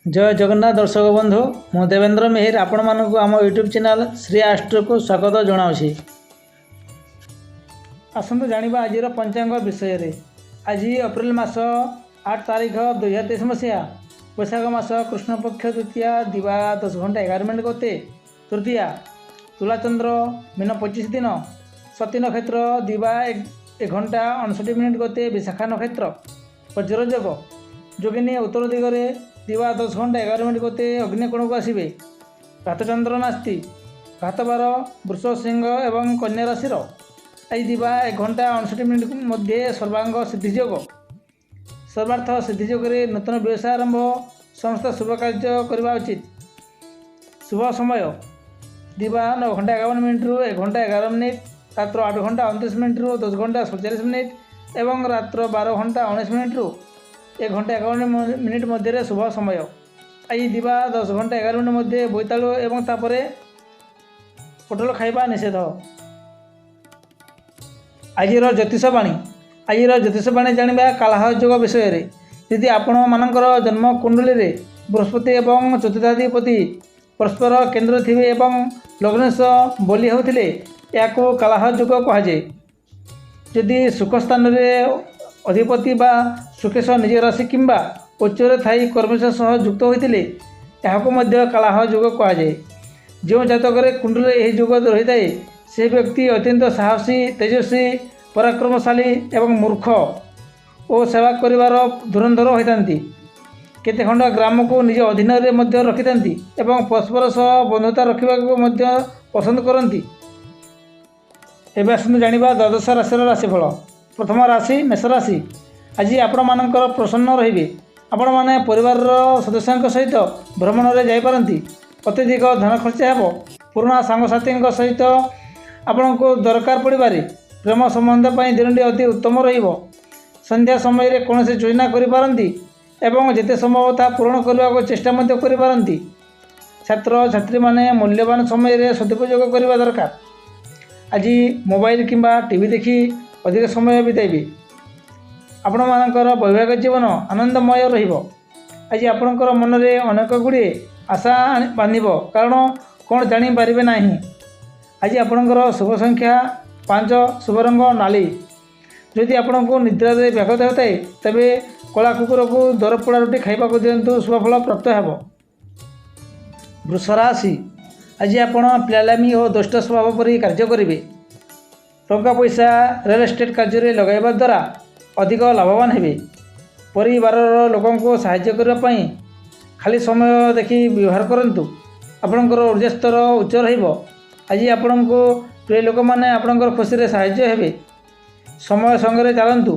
ଜୟ ଜଗନ୍ନାଥ ଦର୍ଶକ ବନ୍ଧୁ, ମୁଁ ଦେବେନ୍ଦ୍ର ମେହେର ଆପଣମାନଙ୍କୁ ଆମ ୟୁଟ୍ୟୁବ୍ ଚ୍ୟାନେଲ୍ ଶ୍ରୀ ଆଷ୍ଟ୍ରୋକୁ ସ୍ୱାଗତ ଜଣାଉଛି। ଆସନ୍ତୁ ଜାଣିବା ଆଜିର ପଞ୍ଚାଙ୍ଗ ବିଷୟରେ। ଆଜି ଅପ୍ରିଲ ମାସ 8 ତାରିଖ 2023 ମସିହା, ବୈଶାଖ ମାସ କୃଷ୍ଣପକ୍ଷ ଦ୍ୱିତୀୟା, ଦିବା 10 ଘଣ୍ଟା 11 ମିନିଟ୍ ଗତେ ତୃତୀୟା, ତୁଲାଚନ୍ଦ୍ର ମୀନ 25 ଦିନ, ସତୀ ନକ୍ଷତ୍ର ଦିବା 1 ଘଣ୍ଟା 59 ମିନିଟ୍ ଗତେ ବିଶାଖା ନକ୍ଷତ୍ର, ବଜ୍ରଯୋଗ, ଯୋଗିନୀ ଉତ୍ତର ଦିଗରେ ଦିବା 10 ଘଣ୍ଟା 11 ମିନିଟ୍ ଗତେ ଅଗ୍ନିକୋଣକୁ ଆସିବେ। ଘାତଚନ୍ଦ୍ର ନାସ୍ତି, ଘାତବାର ବୃଷ, ସିଂହ ଏବଂ କନ୍ୟା ରାଶିର। ଆଜି ଦିବା 1 ଘଣ୍ଟା 59 ମିନିଟ୍ ମଧ୍ୟେ ସର୍ବାଙ୍ଗ ସିଦ୍ଧିଯୋଗ। ସର୍ବାର୍ଥ ସିଦ୍ଧିଯୋଗରେ ନୂତନ ବ୍ୟବସାୟ ଆରମ୍ଭ, ସମସ୍ତ ଶୁଭ କାର୍ଯ୍ୟ କରିବା ଉଚିତ। ଶୁଭ ସମୟ ଦିବା 9 ଘଣ୍ଟା 51 ମିନିଟ୍ରୁ 1 ଘଣ୍ଟା 11 ମିନିଟ୍, ରାତ୍ର 8 ଘଣ୍ଟା 29 ମିନିଟ୍ରୁ 10 ଘଣ୍ଟା 47 ମିନିଟ୍ ଏବଂ ରାତ୍ର 12 ଘଣ୍ଟା 19 ମିନିଟ୍ରୁ 1 ଘଣ୍ଟା 51 ମିନିଟ୍ ମଧ୍ୟରେ ଶୁଭ ସମୟ। ଆଜି ଦିବା 10 ଘଣ୍ଟା 11 ମିନିଟ୍ ମଧ୍ୟରେ ବୋଇତାଳୁ ଏବଂ ତାପରେ ପୋଟଳ ଖାଇବା ନିଷେଧ। ଆଜିର ଜ୍ୟୋତିଷ ବାଣୀ। ଆଜିର ଜ୍ୟୋତିଷ ବାଣୀ ଜାଣିବା କାଲାହ ଯୋଗ ବିଷୟରେ। ଯଦି ଆପଣମାନଙ୍କର ଜନ୍ମ କୁଣ୍ଡଳୀରେ ବୃହସ୍ପତି ଏବଂ ଚତୁର୍ଥାଧିପତି ପରସ୍ପର କେନ୍ଦ୍ର ଥିବେ ଏବଂ ଲଗ୍ନେଶ ବଲି ହେଉଥିଲେ, ଏହାକୁ କାଲାହ ଯୋଗ କୁହାଯାଏ। ଯଦି ସୁଖ ସ୍ଥାନରେ ଅଧିପତି ବା ସୁଖେଶ ନିଜ ରାଶି କିମ୍ବା ଉଚ୍ଚରେ ଥାଇ କର୍ମେଶ ସହ ଯୁକ୍ତ ହୋଇଥିଲେ, ଏହାକୁ ମଧ୍ୟ କାଳାହ ଯୋଗ କୁହାଯାଏ। ଯେଉଁ ଜାତକରେ କୁଣ୍ଡରେ ଏହି ଯୋଗ ରହିଥାଏ, ସେ ବ୍ୟକ୍ତି ଅତ୍ୟନ୍ତ ସାହସୀ, ତେଜସ୍ୱୀ, ପରାକ୍ରମଶାଳୀ ଏବଂ ମୂର୍ଖ ଓ ସେବା କରିବାର ଧୁରନ୍ଧର ହୋଇଥାନ୍ତି। କେତେ ଖଣ୍ଡ ଗ୍ରାମକୁ ନିଜ ଅଧୀନରେ ମଧ୍ୟ ରଖିଥାନ୍ତି ଏବଂ ପରସ୍ପର ସହ ବନ୍ଧୁତା ରଖିବାକୁ ମଧ୍ୟ ପସନ୍ଦ କରନ୍ତି। ଏବେ ଆସନ୍ତୁ ଜାଣିବା ଦ୍ୱାଦଶ ରାଶିର ରାଶିଫଳ। ପ୍ରଥମ ରାଶି ମେଷ ରାଶି। ଆଜି ଆପଣମାନଙ୍କର ପ୍ରସନ୍ନ ରହିବେ। ଆପଣମାନେ ପରିବାରର ସଦସ୍ୟଙ୍କ ସହିତ ଭ୍ରମଣରେ ଯାଇପାରନ୍ତି। ଅତ୍ୟଧିକ ଧନ ଖର୍ଚ୍ଚ ହେବ। ପୁରୁଣା ସାଙ୍ଗସାଥୀଙ୍କ ସହିତ ଆପଣଙ୍କୁ ଦରକାର ପଡ଼ିପାରେ। ପ୍ରେମ ସମ୍ବନ୍ଧ ପାଇଁ ଦିନଟି ଅତି ଉତ୍ତମ ରହିବ। ସନ୍ଧ୍ୟା ସମୟରେ କୌଣସି ଯୋଜନା କରିପାରନ୍ତି ଏବଂ ଯେତେ ସମ୍ଭବ ତାହା ପୂରଣ କରିବାକୁ ଚେଷ୍ଟା ମଧ୍ୟ କରିପାରନ୍ତି। ଛାତ୍ରଛାତ୍ରୀମାନେ ମୂଲ୍ୟବାନ ସମୟରେ ସଦୁପଯୋଗ କରିବା ଦରକାର। ଆଜି ମୋବାଇଲ କିମ୍ବା ଟିଭି ଦେଖି ଅଧିକ ସମୟ ବିତାଇବେ। ଆପଣମାନଙ୍କର ବୈବାହିକ ଜୀବନ ଆନନ୍ଦମୟ ରହିବ। ଆଜି ଆପଣଙ୍କର ମନରେ ଅନେକ ଗୁଡ଼ିଏ ଆଶା ବାନ୍ଧିବ, କାରଣ କ'ଣ ଜାଣିପାରିବେ ନାହିଁ। ଆଜି ଆପଣଙ୍କର ଶୁଭ ସଂଖ୍ୟା 5, ଶୁଭ ରଙ୍ଗ ନାଲି। ଯଦି ଆପଣଙ୍କୁ ନିଦ୍ରାରେ ବ୍ୟାଘାତ ହେଉଥାଏ, ତେବେ କଳା କୁକୁରକୁ ଦରପୋଡ଼ା ରୁଟି ଖାଇବାକୁ ଦିଅନ୍ତୁ, ଶୁଭଫଳ ପ୍ରାପ୍ତ ହେବ। ବୃଷ ରାଶି। ଆଜି ଆପଣ ପିଲାଲାମି ଓ ଦୁଷ୍ଟ ସ୍ୱଭାବ ପରି କାର୍ଯ୍ୟ କରିବେ। ଟଙ୍କା ପଇସା ରିଅଲ ଏଷ୍ଟେଟ୍ କାର୍ଯ୍ୟରେ ଲଗାଇବା ଦ୍ୱାରା ଅଧିକ ଲାଭବାନ ହେବେ। ପରିବାରର ଲୋକଙ୍କୁ ସାହାଯ୍ୟ କରିବା ପାଇଁ ଖାଲି ସମୟ ଦେଖି ବ୍ୟବହାର କରନ୍ତୁ। ଆପଣଙ୍କର ଉର୍ଜା ସ୍ତର ଉଚ୍ଚ ରହିବ। ଆଜି ଆପଣଙ୍କୁ ପ୍ରିୟ ଲୋକମାନେ ଆପଣଙ୍କର ଖୁସିରେ ସାହାଯ୍ୟ ହେବେ। ସମୟ ସଙ୍ଗରେ ଚାଲନ୍ତୁ।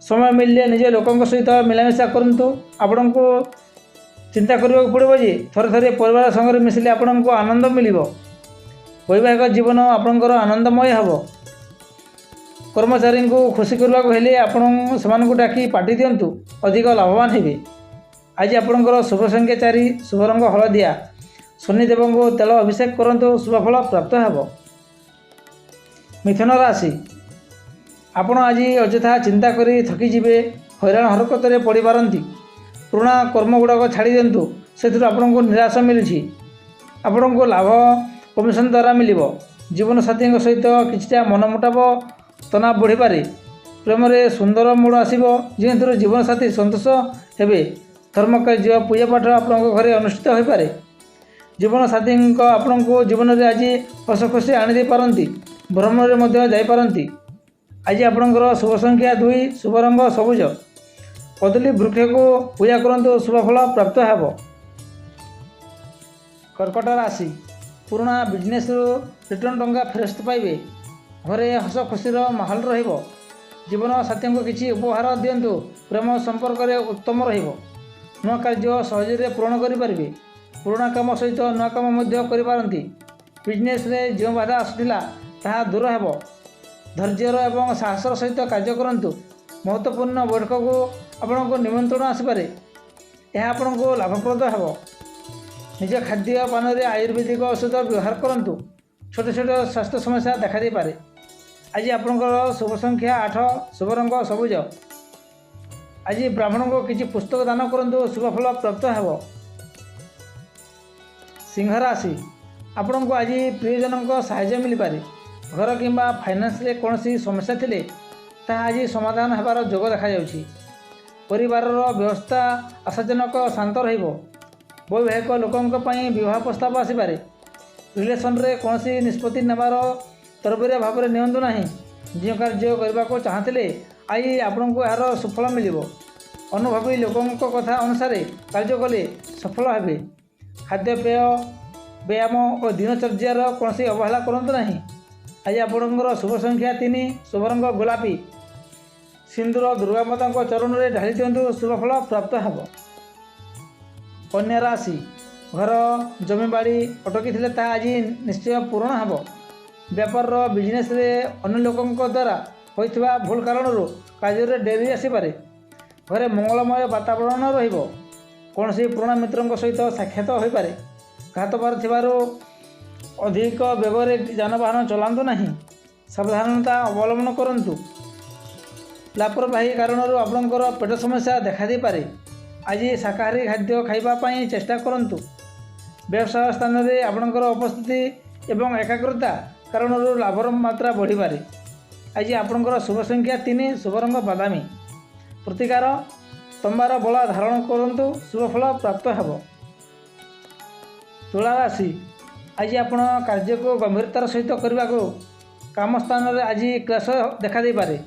ସମୟ ମିଳିଲେ ନିଜ ଲୋକଙ୍କ ସହିତ ମିଳାମିଶା କରନ୍ତୁ। ଆପଣଙ୍କୁ ଚିନ୍ତା କରିବାକୁ ପଡ଼ିବ ଯେ ଥରେ ଥରେ ପରିବାର ସଙ୍ଗରେ ମିଶିଲେ ଆପଣଙ୍କୁ ଆନନ୍ଦ ମିଳିବ। ବୈବାହିକ ଜୀବନ ଆପଣଙ୍କର ଆନନ୍ଦମୟ ହେବ। କର୍ମଚାରୀଙ୍କୁ ଖୁସି କରିବାକୁ ହେଲେ ଆପଣ ସେମାନଙ୍କୁ ଡାକି ପାର୍ଟି ଦିଅନ୍ତୁ, ଅଧିକ ଲାଭବାନ ହେବେ। ଆଜି ଆପଣଙ୍କର ଶୁଭ ସଂଖ୍ୟା 4, ଶୁଭ ରଙ୍ଗ ହଳଦିଆ। ଶନିଦେବଙ୍କୁ ତେଲ ଅଭିଷେକ କରନ୍ତୁ, ଶୁଭଫଳ ପ୍ରାପ୍ତ ହେବ। ମିଥୁନ ରାଶି। ଆପଣ ଆଜି ଅଯଥା ଚିନ୍ତା କରି ଥକିଯିବେ, ହଇରାଣ ହରକତରେ ପଡ଼ିପାରନ୍ତି। ପୁରୁଣା କର୍ମ ଗୁଡ଼ାକ ଛାଡ଼ି ଦିଅନ୍ତୁ, ସେଥିରୁ ଆପଣଙ୍କୁ ନିରାଶ ମିଳୁଛି। ଆପଣଙ୍କୁ ଲାଭ କମିଶନ ଦ୍ୱାରା ମିଳିବ। ଜୀବନସାଥୀଙ୍କ ସହିତ କିଛିଟା ମନମୁଟାବ, ତନାବ ବଢ଼ିପାରେ। ପ୍ରେମରେ ସୁନ୍ଦର ମୋଡ଼ ଆସିବ, ଯେଉଁଥିରୁ ଜୀବନସାଥୀ ସନ୍ତୋଷ ହେବେ। ଧର୍ମ କାର୍ଯ୍ୟ, ପୂଜା ପାଠ ଆପଣଙ୍କ ଘରେ ଅନୁଷ୍ଠିତ ହୋଇପାରେ। ଜୀବନସାଥୀଙ୍କ ଆପଣଙ୍କୁ ଜୀବନରେ ଆଜି ହସ ଖୁସି ଆଣିଦେଇପାରନ୍ତି। ଭ୍ରମଣରେ ମଧ୍ୟ ଯାଇପାରନ୍ତି। ଆଜି ଆପଣଙ୍କର ଶୁଭ ସଂଖ୍ୟା 2, ଶୁଭ ରଙ୍ଗ ସବୁଜ। କଦଳୀ ବୃକ୍ଷକୁ ପୂଜା କରନ୍ତୁ, ଶୁଭଫଳ ପ୍ରାପ୍ତ ହେବ। କର୍କଟ ରାଶି। ପୁରୁଣା ବିଜନେସ୍ରୁ ରିଟର୍ଣ୍ଣ ଟଙ୍କା ଫେରସ୍ତ ପାଇବେ। ଘରେ ହସ ଖୁସିର ମାହୋଲ ରହିବ। ଜୀବନସାଥୀଙ୍କୁ କିଛି ଉପହାର ଦିଅନ୍ତୁ, ପ୍ରେମ ସମ୍ପର୍କରେ ଉତ୍ତମ ରହିବ। ନୂଆ କାର୍ଯ୍ୟ ସହଜରେ ପୂରଣ କରିପାରିବେ। ପୁରୁଣା କାମ ସହିତ ନୂଆ କାମ ମଧ୍ୟ କରିପାରନ୍ତି। ବିଜନେସ୍ରେ ଯେଉଁ ବାଧା ଆସୁଥିଲା, ତାହା ଦୂର ହେବ। ଧୈର୍ଯ୍ୟର ଏବଂ ସାହସର ସହିତ କାର୍ଯ୍ୟ କରନ୍ତୁ। ମହତ୍ତ୍ୱପୂର୍ଣ୍ଣ ବୈଠକକୁ ଆପଣଙ୍କୁ ନିମନ୍ତ୍ରଣ ଆସିପାରେ, ଏହା ଆପଣଙ୍କୁ ଲାଭପ୍ରଦ ହେବ। ନିଜ ଖାଦ୍ୟ ପାନରେ ଆୟୁର୍ବେଦିକ ଔଷଧ ବ୍ୟବହାର କରନ୍ତୁ। ଛୋଟ ଛୋଟ ସ୍ୱାସ୍ଥ୍ୟ ସମସ୍ୟା ଦେଖାଦେଇପାରେ। ଆଜି ଆପଣଙ୍କର ଶୁଭ ସଂଖ୍ୟା 8, ଶୁଭ ରଙ୍ଗ ସବୁଜ। ଆଜି ବ୍ରାହ୍ମଣଙ୍କୁ କିଛି ପୁସ୍ତକ ଦାନ କରନ୍ତୁ, ଶୁଭଫଳ ପ୍ରାପ୍ତ ହେବ। ସିଂହ ରାଶି, ଆପଣଙ୍କୁ ଆଜି ପ୍ରିୟଜନଙ୍କ ସାହାଯ୍ୟ ମିଳିପାରେ। ଘର କିମ୍ବା ଫାଇନାନ୍ସରେ କୌଣସି ସମସ୍ୟା ଥିଲେ ତାହା ଆଜି ସମାଧାନ ହେବାର ଯୋଗ ଦେଖାଯାଉଛି। ପରିବାରର ବ୍ୟବସ୍ଥା ଆଶାଜନକ ଶାନ୍ତ ରହିବ। ବୈବାହିକ ଲୋକଙ୍କ ପାଇଁ ବିବାହ ପ୍ରସ୍ତାବ ଆସିପାରେ। ରିଲେସନରେ କୌଣସି ନିଷ୍ପତ୍ତି ନେବାର ତରବରିଆ ଭାବରେ ନିଅନ୍ତୁ ନାହିଁ। ଯେଉଁ କାର୍ଯ୍ୟ କରିବାକୁ ଚାହୁଁଥିଲେ ଆଜି ଆପଣଙ୍କୁ ଏହାର ସୁଫଳ ମିଳିବ। ଅନୁଭବୀ ଲୋକଙ୍କ କଥା ଅନୁସାରେ କାର୍ଯ୍ୟ କଲେ ସଫଳ ହେବେ। ଖାଦ୍ୟପେୟ, ବ୍ୟାୟାମ ଓ ଦିନଚର୍ଯ୍ୟାର କୌଣସି ଅବହେଳା କରନ୍ତୁ ନାହିଁ। ଆଜି ଆପଣଙ୍କର ଶୁଭ ସଂଖ୍ୟା 3, ଶୁଭ ରଙ୍ଗ ଗୋଲାପୀ। ସିନ୍ଦୁର ଦୁର୍ଗା ମାତାଙ୍କ ଚରଣରେ ଢାଳି ଦିଅନ୍ତୁ, ଶୁଭଫଳ ପ୍ରାପ୍ତ ହେବ। କନ୍ୟା ରାଶି, ଘର ଜମିବାଡ଼ି ଅଟକିଥିଲେ ତାହା ଆଜି ନିଶ୍ଚୟ ପୂରଣ ହେବ। ବେପାରର ବିଜନେସରେ ଅନ୍ୟ ଲୋକଙ୍କ ଦ୍ୱାରା ହୋଇଥିବା ଭୁଲ କାରଣରୁ କାର୍ଯ୍ୟରେ ଡେରି ଆସିପାରେ। ଘରେ ମଙ୍ଗଳମୟ ବାତାବରଣ ରହିବ। କୌଣସି ପୁରୁଣା ମିତ୍ରଙ୍କ ସହିତ ସାକ୍ଷାତ ହୋଇପାରେ। ଘାତବାର ଥିବାରୁ ଅଧିକ ବେଗରେ ଯାନବାହନ ଚଲାନ୍ତୁ ନାହିଁ। ସାବଧାନତା ଅବଲମ୍ବନ କରନ୍ତୁ। ଲାପରବାହୀ କାରଣରୁ ଆପଣଙ୍କର ପେଟ ସମସ୍ୟା ଦେଖାଦେଇପାରେ। ଆଜି ଶାକାହାରୀ ଖାଦ୍ୟ ଖାଇବା ପାଇଁ ଚେଷ୍ଟା କରନ୍ତୁ। ବ୍ୟବସାୟ ସ୍ଥାନରେ ଆପଣଙ୍କର ଉପସ୍ଥିତି ଏବଂ ଏକାଗ୍ରତା କାରଣରୁ ଲାଭର ମାତ୍ରା ବଢ଼ିପାରେ। ଆଜି ଆପଣଙ୍କର ଶୁଭ ସଂଖ୍ୟା 3, ଶୁଭ ରଙ୍ଗ ବାଦାମୀ। ପ୍ରତିକାର, ତମ୍ବାର ବଳା ଧାରଣ କରନ୍ତୁ, ଶୁଭଫଳ ପ୍ରାପ୍ତ ହେବ। ତୁଳା ରାଶି, ଆଜି ଆପଣ କାର୍ଯ୍ୟକୁ ଗମ୍ଭୀରତାର ସହିତ କରିବାକୁ କାମ ସ୍ଥାନରେ ଆଜି କ୍ଲେଶ ଦେଖାଦେଇପାରେ।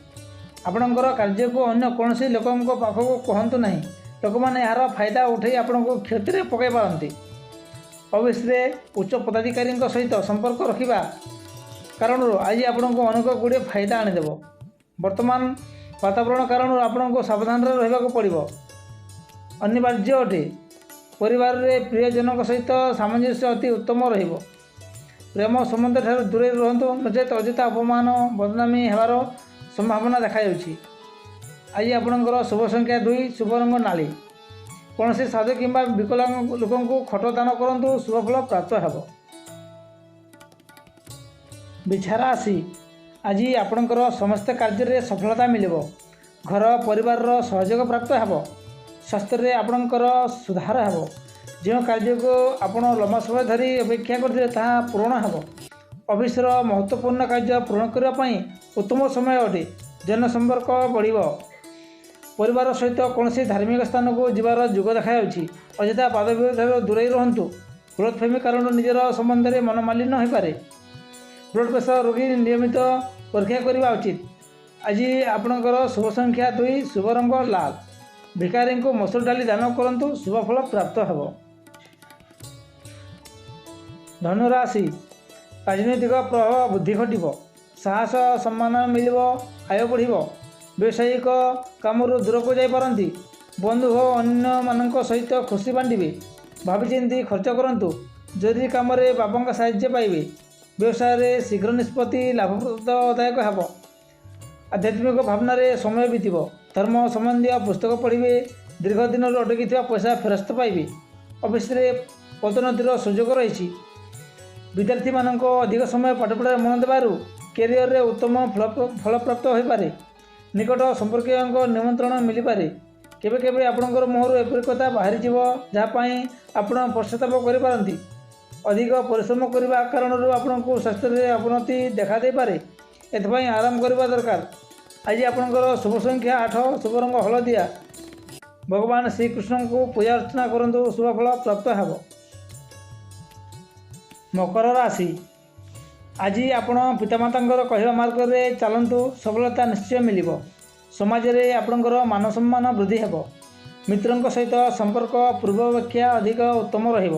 ଆପଣଙ୍କର କାର୍ଯ୍ୟକୁ ଅନ୍ୟ କୌଣସି ଲୋକଙ୍କ ପାଖକୁ କୁହନ୍ତୁ ନାହିଁ। ଲୋକମାନେ ଏହାର ଫାଇଦା ଉଠାଇ ଆପଣଙ୍କୁ କ୍ଷତିରେ ପକାଇ ପାରନ୍ତି। ଅଫିସରେ ଉଚ୍ଚ ପଦାଧିକାରୀଙ୍କ ସହିତ ସମ୍ପର୍କ ରଖିବା କାରଣରୁ ଆଜି ଆପଣଙ୍କୁ ଅନେକ ଗୁଡ଼ିଏ ଫାଇଦା ଆଣିଦେବ। ବର୍ତ୍ତମାନ ବାତାବରଣ କାରଣରୁ ଆପଣଙ୍କୁ ସାବଧାନରେ ରହିବାକୁ ପଡ଼ିବ, ଅନିବାର୍ଯ୍ୟ ଅଟେ। ପରିବାରରେ ପ୍ରିୟଜନଙ୍କ ସହିତ ସାମଞ୍ଜସ୍ୟ ଅତି ଉତ୍ତମ ରହିବ। ପ୍ରେମ ସମ୍ବନ୍ଧ ଠାରୁ ଦୂରେଇ ରୁହନ୍ତୁ, ନଚେତ ଅଯଥା ଅପମାନ ବଦନାମୀ ହେବାର ସମ୍ଭାବନା ଦେଖାଯାଉଛି। ଆଜି ଆପଣଙ୍କର ଶୁଭ ସଂଖ୍ୟା 2, ଶୁଭ ରଙ୍ଗ ନାଲି। କୌଣସି ସାଧୁ କିମ୍ବା ବିକଳାଙ୍ଗ ଲୋକଙ୍କୁ ଖଟ ଦାନ କରନ୍ତୁ, ଶୁଭଫଳ ପ୍ରାପ୍ତ ହେବ। ବିଛା ରାଶି, ଆଜି ଆପଣଙ୍କର ସମସ୍ତ କାର୍ଯ୍ୟରେ ସଫଳତା ମିଳିବ। ଘର ପରିବାରର ସହଯୋଗ ପ୍ରାପ୍ତ ହେବ। ସ୍ୱାସ୍ଥ୍ୟରେ ଆପଣଙ୍କର ସୁଧାର ହେବ। ଯେଉଁ କାର୍ଯ୍ୟକୁ ଆପଣ ଲମ୍ବା ସମୟ ଧରି ଅପେକ୍ଷା କରିଥିଲେ ତାହା ପୂରଣ ହେବ। ଅଫିସର ମହତ୍ତ୍ୱପୂର୍ଣ୍ଣ କାର୍ଯ୍ୟ ପୂରଣ କରିବା ପାଇଁ ଉତ୍ତମ ସମୟ ଅଟେ। ଜନସମ୍ପର୍କ ବଢ଼ିବ। ପରିବାର ସହିତ କୌଣସି ଧାର୍ମିକ ସ୍ଥାନକୁ ଯିବାର ଯୋଗ ଦେଖାଯାଉଛି। ଅଯଥା ବାଦ ବିବାଦଠାରୁ ଦୂରେଇ ରୁହନ୍ତୁ। ଗଲତଫେମି କାରଣରୁ ନିଜର ସମ୍ବନ୍ଧରେ ମନମାଳିନ୍ୟ ହୋଇପାରେ। ବ୍ଲଡ଼ ପ୍ରେସର ରୋଗୀ ନିୟମିତ ପରୀକ୍ଷା କରିବା ଉଚିତ। ଆଜି ଆପଣଙ୍କର ଶୁଭ ସଂଖ୍ୟା 2, ଶୁଭ ରଙ୍ଗ ଲାଲ। ଭିକାରୀଙ୍କୁ ମସୁର ଡାଲି ଦାନ କରନ୍ତୁ, ଶୁଭଫଳ ପ୍ରାପ୍ତ ହେବ। ଧନୁରାଶି, ରାଜନୈତିକ ପ୍ରଭାବ ବୃଦ୍ଧି ଘଟିବ। ସାହସ ସମ୍ମାନ ମିଳିବ, ଆୟ ବଢ଼ିବ। ବ୍ୟବସାୟିକ କାମରୁ ଦୂରକୁ ଯାଇପାରନ୍ତି। ବନ୍ଧୁ ଓ ଅନ୍ୟମାନଙ୍କ ସହିତ ଖୁସି ବାଣ୍ଟିବେ। ଭାବିଚିନ୍ତି ଖର୍ଚ୍ଚ କରନ୍ତୁ। ଜରୁରୀ କାମରେ ବାପାଙ୍କ ସାହାଯ୍ୟ ପାଇବେ। ବ୍ୟବସାୟରେ ଶୀଘ୍ର ନିଷ୍ପତ୍ତି ଲାଭପ୍ରଦାୟକ ହେବ। ଆଧ୍ୟାତ୍ମିକ ଭାବନାରେ ସମୟ ବିତିବ। ଧର୍ମ ସମ୍ବନ୍ଧୀୟ ପୁସ୍ତକ ପଢ଼ିବେ। ଦୀର୍ଘ ଦିନରୁ ଅଟକିଥିବା ପଇସା ଫେରସ୍ତ ପାଇବେ। ଅଫିସରେ ପଦୋନ୍ନତିର ସୁଯୋଗ ରହିଛି। ବିଦ୍ୟାର୍ଥୀମାନଙ୍କ ଅଧିକ ସମୟ ପାଠପଢ଼ାରେ ମନ ଦେବାରୁ କ୍ୟାରିୟରରେ ଉତ୍ତମ ଫଳପ୍ରାପ୍ତ ହୋଇପାରେ। ନିକଟ ସମ୍ପର୍କୀୟଙ୍କ ନିମନ୍ତ୍ରଣ ମିଳିପାରେ। କେବେ କେବେ ଆପଣଙ୍କର ମୁହଁରୁ ଏପରି କଥା ବାହାରିଯିବ ଯାହା ପାଇଁ ଆପଣ ପଶ୍ଚାତାପ କରିପାରନ୍ତି। ଅଧିକ ପରିଶ୍ରମ କରିବା କାରଣରୁ ଆପଣଙ୍କୁ ସ୍ୱାସ୍ଥ୍ୟରେ ଅବନତି ଦେଖାଦେଇପାରେ। ଏଥିପାଇଁ ଆରାମ କରିବା ଦରକାର। ଆଜି ଆପଣଙ୍କର ଶୁଭ ସଂଖ୍ୟା 8, ଶୁଭ ରଙ୍ଗ ହଳଦିଆ। ଭଗବାନ ଶ୍ରୀକୃଷ୍ଣଙ୍କୁ ପୂଜା ଅର୍ଚ୍ଚନା କରନ୍ତୁ, ଶୁଭଫଳ ପ୍ରାପ୍ତ ହେବ। ମକର ରାଶି, ଆଜି ଆପଣ ପିତାମାତାଙ୍କର କହିବା ମାର୍ଗରେ ଚାଲନ୍ତୁ, ସଫଳତା ନିଶ୍ଚୟ ମିଳିବ। ସମାଜରେ ଆପଣଙ୍କର ମାନ ସମ୍ମାନ ବୃଦ୍ଧି ହେବ। ମିତ୍ରଙ୍କ ସହିତ ସମ୍ପର୍କ ପୂର୍ବ ଅପେକ୍ଷା ଅଧିକ ଉତ୍ତମ ରହିବ।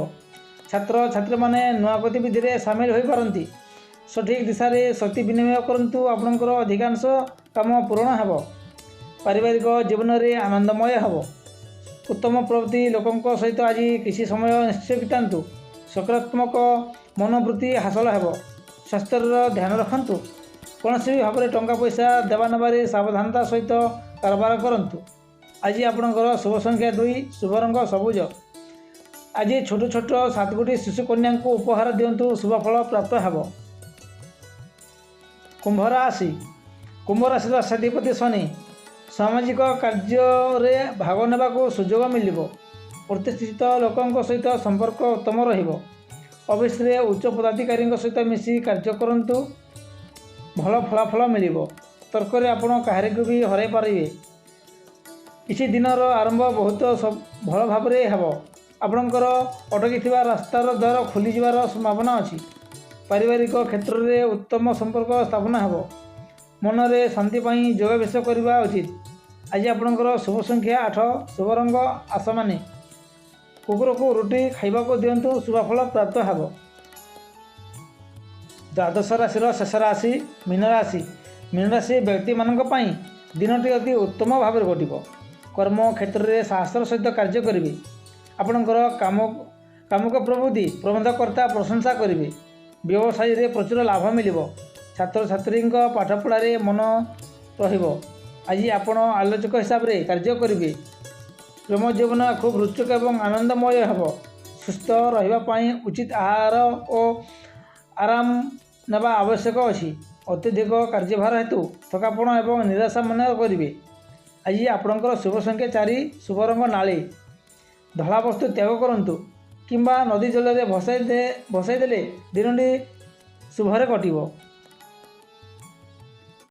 ଛାତ୍ରଛାତ୍ରୀମାନେ ନୂଆ ଗତିବିଧିରେ ସାମିଲ ହୋଇପାରନ୍ତି। ସଠିକ୍ ଦିଶାରେ ଶକ୍ତି ବିନିମୟ କରନ୍ତୁ, ଆପଣଙ୍କର ଅଧିକାଂଶ କାମ ପୂରଣ ହେବ। ପାରିବାରିକ ଜୀବନରେ ଆନନ୍ଦମୟ ହେବ। ଉତ୍ତମ ପ୍ରବୃତ୍ତି ଲୋକଙ୍କ ସହିତ ଆଜି କିଛି ସମୟ ନିଶ୍ଚୟ ବିତାନ୍ତୁ। ସକାରାତ୍ମକ ମନୋବୃତ୍ତି ହାସଲ ହେବ। ସ୍ୱାସ୍ଥ୍ୟର ଧ୍ୟାନ ରଖନ୍ତୁ। କୌଣସି ବି ଭାବରେ ଟଙ୍କା ପଇସା ଦେବା ନେବାରେ ସାବଧାନତା ସହିତ କାରବାର କରନ୍ତୁ। ଆଜି ଆପଣଙ୍କର ଶୁଭ ସଂଖ୍ୟା 2, ଶୁଭ ରଙ୍ଗ ସବୁଜ। ଆଜି ଛୋଟ ଛୋଟ 7 ଗୋଟି ଶିଶୁ କନ୍ୟାଙ୍କୁ ଉପହାର ଦିଅନ୍ତୁ, ଶୁଭଫଳ ପ୍ରାପ୍ତ ହେବ। କୁମ୍ଭ ରାଶି, କୁମ୍ଭ ରାଶିର ରାଶାଧିପତି ଶନି। ସାମାଜିକ କାର୍ଯ୍ୟରେ ଭାଗ ନେବାକୁ ସୁଯୋଗ ମିଳିବ। ପ୍ରତିଷ୍ଠିତ ଲୋକଙ୍କ ସହିତ ସମ୍ପର୍କ ଉତ୍ତମ ରହିବ। ଅଫିସରେ ଉଚ୍ଚ ପଦାଧିକାରୀଙ୍କ ସହିତ ମିଶି କାର୍ଯ୍ୟ କରନ୍ତୁ, ଭଲ ଫଳାଫଳ ମିଳିବ। ତର୍କରେ ଆପଣ କାହାରିକୁ ବି ହରାଇ ପାରିବେ। କିଛି ଦିନର ଆରମ୍ଭ ବହୁତ ଭଲ ଭାବରେ ହେବ। ଆପଣଙ୍କର ଅଟକିଥିବା ରାସ୍ତାର ଦ୍ୱାର ଖୋଲିଯିବାର ସମ୍ଭାବନା ଅଛି। ପାରିବାରିକ କ୍ଷେତ୍ରରେ ଉତ୍ତମ ସମ୍ପର୍କ ସ୍ଥାପନ ହେବ। ମନରେ ଶାନ୍ତି ପାଇଁ ଯୋଗାଭ୍ୟାସ କରିବା ଉଚିତ। ଆଜି ଆପଣଙ୍କର ଶୁଭ ସଂଖ୍ୟା 8, ଶୁଭ ରଙ୍ଗ ଆସମାନି। କୁକୁରକୁ ରୁଟି ଖାଇବାକୁ ଦିଅନ୍ତୁ, ଶୁଭଫଳ ପ୍ରାପ୍ତ ହେବ। ଦ୍ୱାଦଶ ରାଶିର ଶେଷ ରାଶି ମୀନ ରାଶି। ମୀନ ରାଶି ବ୍ୟକ୍ତିମାନଙ୍କ ପାଇଁ ଦିନଟି ଅତି ଉତ୍ତମ ଭାବରେ ଘଟିବ। କର୍ମ କ୍ଷେତ୍ରରେ ସାହସର ସହିତ କାର୍ଯ୍ୟ କରିବେ। ଆପଣଙ୍କର କାମ କାମୁକ ପ୍ରବୃତ୍ତି ପ୍ରବନ୍ଧକର୍ତ୍ତା ପ୍ରଶଂସା କରିବେ। ବ୍ୟବସାୟରେ ପ୍ରଚୁର ଲାଭ ମିଳିବ। ଛାତ୍ରଛାତ୍ରୀଙ୍କ ପାଠପଢ଼ାରେ ମନ ରହିବ। ଆଜି ଆପଣ ଆଲୋଚକ ହିସାବରେ କାର୍ଯ୍ୟ କରିବେ। ପ୍ରେମ ଜୀବନ ଖୁବ୍ ରୋଚକ ଏବଂ ଆନନ୍ଦମୟ ହେବ। ସୁସ୍ଥ ରହିବା ପାଇଁ ଉଚିତ ଆହାର ଓ ଆରାମ ନେବା ଆବଶ୍ୟକ ଅଛି। ଅତ୍ୟଧିକ କାର୍ଯ୍ୟଭାର ହେତୁ ଥକାପଣ ଏବଂ ନିରାଶା ମନେ କରିବେ। ଆଜି ଆପଣଙ୍କର ଶୁଭ ସଂଖ୍ୟା 4, ଶୁଭ ରଙ୍ଗ ନାଲି। ଧଳା ବସ୍ତୁ ତ୍ୟାଗ କରନ୍ତୁ କିମ୍ବା ନଦୀ ଜଳରେ ଭସାଇ ଦେଲେ ଦିନଟି ଶୁଭରେ କଟିବ।